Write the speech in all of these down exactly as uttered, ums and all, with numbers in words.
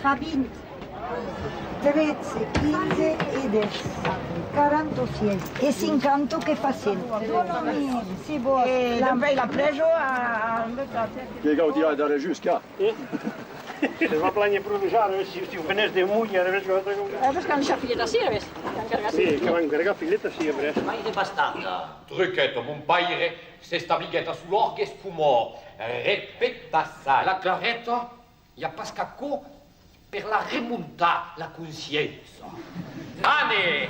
Fa vint, tretze, quinze e dètz, quaranta-sièis e cinquanta que fa cent. Dona-me, se vòls, la... Dempuèi la presa a... Que cau tirar darrèr just, clar. Se va planhar pro de ara, si, si o venètz de molh, ara, ves que... Eh, ves qu'an deixat filet ací, ves. Qu'an cargat. Sí, que van cargar filet ací, après. Mai de bastanta. Truquèt, mon paire s'establiguèt a Solòrgues coma repetassa. La Clareta, i a pas qu'aquò per la remontar, la consciéncia. Ane!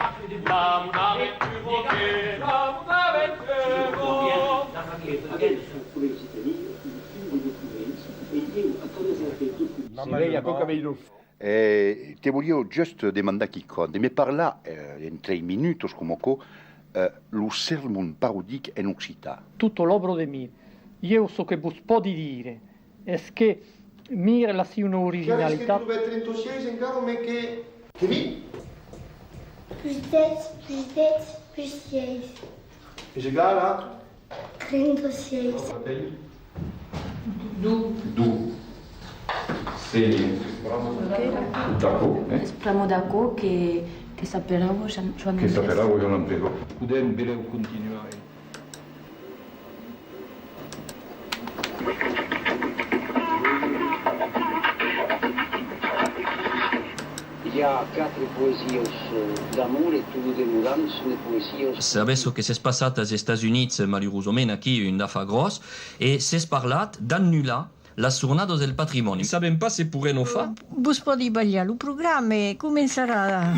Se vei aquò qu'avèi lo... E te voliá just demandar quicòm, de me parlar, eh, en tres minutas, coma aquò, eh, lo sermon parodic en occitan. Tota l'òbra de Mir. Ieu, çò que vos pòdi dire es que Mir l'a siuna originalitat. Qu'es que tu trobes trenta-sièis encara, mai que... Que vi? Plus dètz, plus dètz, plus sièis. Es egal a? Trenta-sièis. Du. Du. Se d'aquò, eh? Es pr'amor d'aquò que, que s'aperava Joan, Joan... Que s'aperava Joan Lampedo. Podèm belèu continuar. I a quatre poesias, eh, d'amor e tot lo demorant son de poesias. Sabètz çò que s'es passat als Estats Units, malurosament, aquí, un afar gròs, e s'es parlat d'annular las jornadas del patrimòni. Sabèm pas se porrem o far. Vos pòdi balhar lo programa, començarà.